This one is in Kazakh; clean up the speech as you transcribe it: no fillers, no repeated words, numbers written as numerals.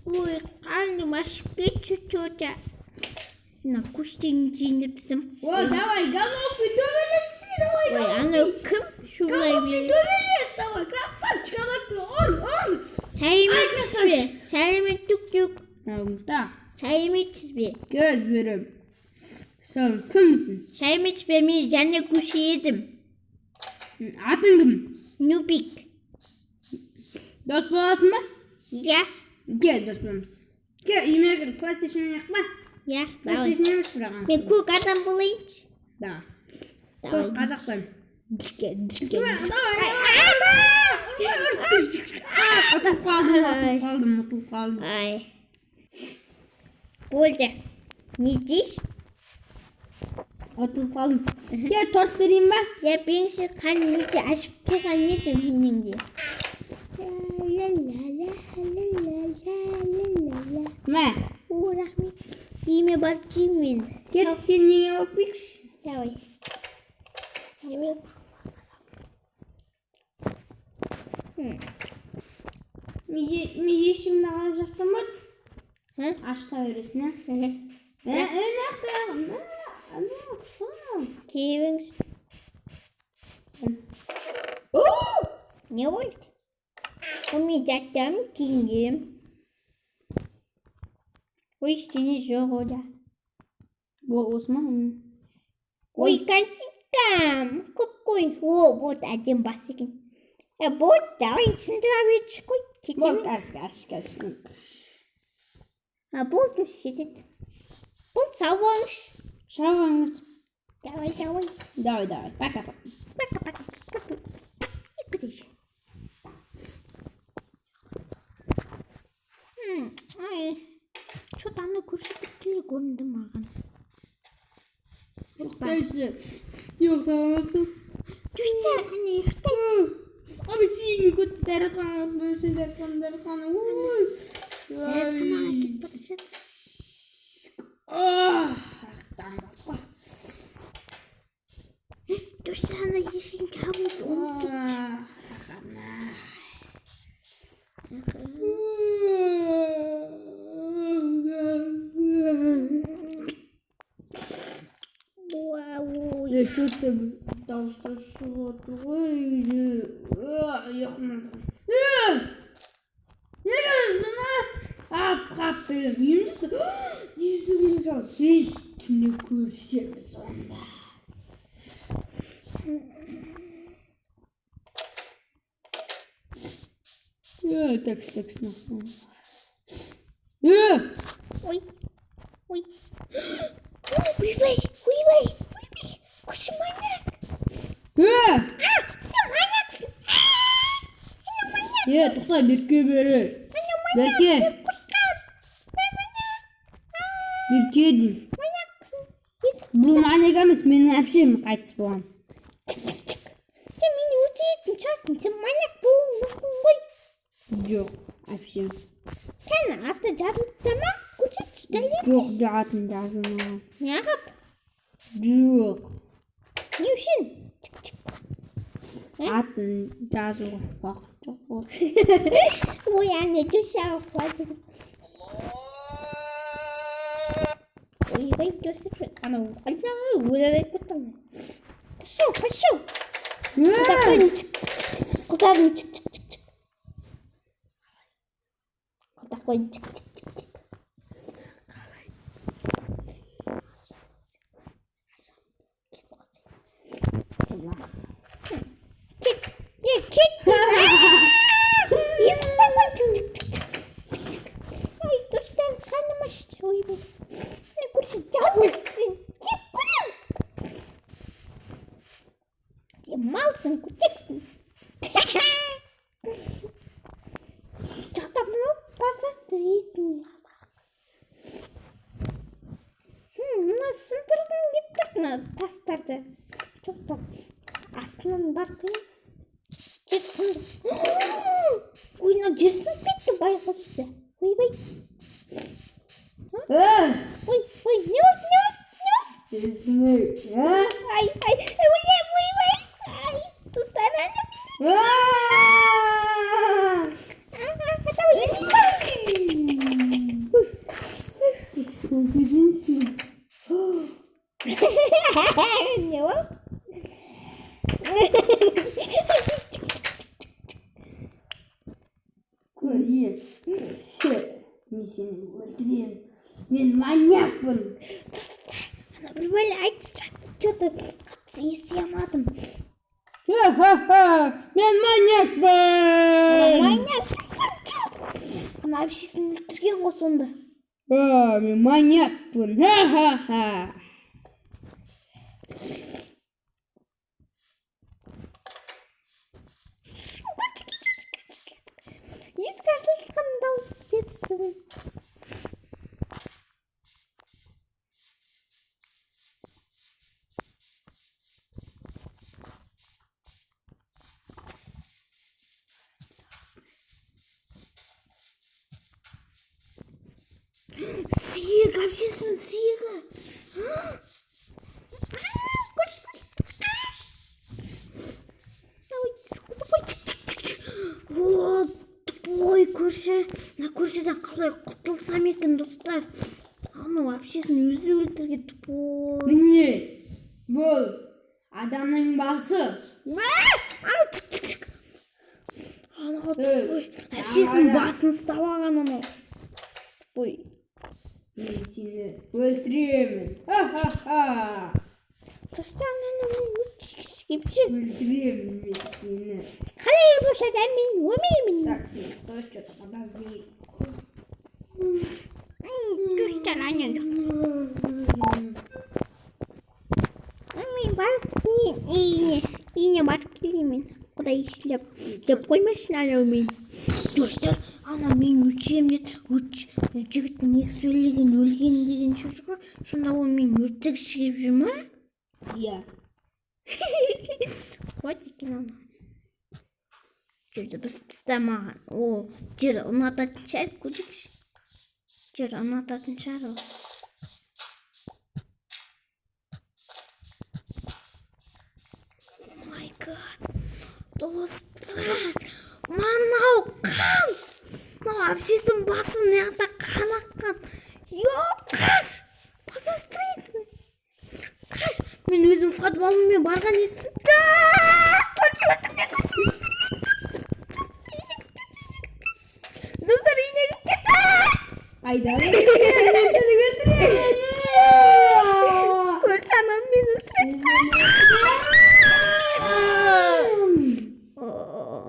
Ой, қарным ашып кетті что-то. Мына көштен жейін деп тұрсам. О, давай, головкой төбелес, давай, Ой, анау кім? Шулай головкой береді. төбелес, давай, красавчик, головкой, ұр, ұр. Сәлеметсіз бе? Сәлемет түк-түк. Та, Сәлеметсіз бе? көз берем. Сен кімсің? Сәлеметсіз бе? Мен жаңа көше едім. Атың кім? Нубик. Дос боласың ба? Иә, Кел, дос боламыз. Кел, үйіме кір, PlayStation ойнайық па? иә, давай. PlayStation емес бірақ. Мен көк адам болайыншы. Да. Давай. Көк Қазақстан. Дікке, дікке. Давай, давай. Ұтылып қалдым, ұтылып қалдым, ұтылып қалдым. Ай. Болды. Не дейсіз? Ұтылып қалдым. Кел, торт берейін ба? Я бірінші қарным өте ашып тұрған еді менің де. Ла-ла-ла-ла-ла-ла-ла-ла. Мә, О, рахмет. Үйіме барып жеймін енді. кет, сен неге алып келші? Давай. Давай. Мен ешімді ала жақтан болады. Ха? Ашыта бересің, ә? Ә, нақты, ана, құсам. Келіңіз. Не болды? Ол мен жаттым, киінгем. Ой, ештеңе жоқ ода. Бұл осы ма? Ой, кантикам. Көп қой. О, болды, әдем бас екен. Ә, болды, давай, сындыра берші қой. Болды, Кетемін. қазір, қазір, қазір. А, болды, жетеді. Болды, сау болыңыз. Сау болыңыз. Давай, давай. Давай, давай, пока, пока. Пока, пока. Пока. Екі. Ай, что-то ана көрсетіп тілі көрінді маған. Ұйықтайсың. Ұйықтамасың. Жүрсе, ана ұйықтайды. Abi сен көт дәрітхана, бөлсе дәрітхана, дәрітхана. Ой. Дәрітханаға кетіп бара жатыр. Ах, рахтан. Жүрсе, ана есігін жабылды, ұмытып кетті. Уау. Е, что-то дауыстар шығып отыр ғой үйде. Ұйқым. Не көрсің, а? Қап, қап берем. Үйімді есігін жауып. Ей, түнде көрісеміз онда. Е, такси, такси. Е! Ой, ой. Ойбай, ойбай, ойбай. Күші маньяк. Е! А, сен маньяксың. Е, тоқта, Берке бері. Берке. Берке деймін. Маньяксың. Есік. Бұл маньяк емес, менің әпшем қайтыс болған. Сен мені өлтіретін шығарсың. Сен маньяк болуың мүмкін ғой. Жоқ, әпшем. Кәні, аты жазылып тұр ма? Көрсетші, дәлелдеші. Жоқ, атын жазылмаған. Неғып? Жоқ. Не үшін? Чик, чик. Атын жазуға уақыт жоқ болды. Ой, ана дұрыс қуады. Ойбай, дұрыс. Анау, ана, өліп айтып кетті ғой. Пошел, пошел. Құлдарын чик, чик, чик. Құлдарын чик, чик, чик, чик. Құлдақ қойын чик, чик, чик, чик. Кет, е, кет. Есіктен қой, чик, чик, чик, чик. Ой, достар, қарным ашты. Ойбай. Міне көрші, жауызсың. Жек көрем. Сен малсың, көтексің. Что-то мынау посмотреть. Мына сындырғым келіп тұр мына тастарды. Жоқ, астынан бар қиын. Жер сынды. Ой, мына жер сынып кетті байғұс. Ойбай. Е! Ой, ой, не болды, не болды, не болды? Сесіне, е? Ай, ай, өлем, ойбай. Ай, достар, ана А! Давай, есік. Не ол? Көрейін. Мен сені өлтіремін. Мен маньякпын. Достар, ана бір бәле айтып жатты, что-то қатты ести алмадым. Ха-ха-ха! Мен маньякпын! Маньяк, ана әпшесін өлтірген ғой сонда. А, мен маньякпын. Ха-ха-ха! Есік ашылған дауыс жетті. Сүйек, әпшесінің сүйегі. Көрші, көрші. О, тупой көрші. Мына көршіден қалай құтылсам екен, достар? Анау әпшесін өзі өлтірген, тупой. Міне, бұл адамның басы. Ана тік тік тік. Анау тупой. Әпшесінің ана. басын ұстап алған анау. Тупой. Мен сені өлтіремін. Ха-ха-ха! Достар, ананы өлтіргісі келіп жүр. Өлтіремін мен сені. Қалай болса да мен өлмеймін. Так, ну, что-то подозрительно. Достар, ана жоқ. Мен барып үйіне барып келейін. Құдай естілеп деп қоймасын анау мен. Достар, ана мен өлтіремін деді. Жігіт не сөйлеген, өлген деген сөз ғой. Сонда ол мен өлтіргісі келіп жүр ма? Иә. Вот екен ана. Жерді бұзып тастамаған. О, жер ұнататын шығар, көрейікші. Жер ұнататын шығар ол. My God. Достар, мынау қан. Мынау әпшесінің басы мына жақта қан аққан. Йо, қаш! Посмотри. Қаш! Мен өзім футболыммен барған едім. Да! Көрші өлтірме, көрші өлтірме. Жоқ, үйіне кіріп кетті, үйіне кіріп кетті. Достар, үйіне кіріп кетті. Айда. Мен сені өлтіремін.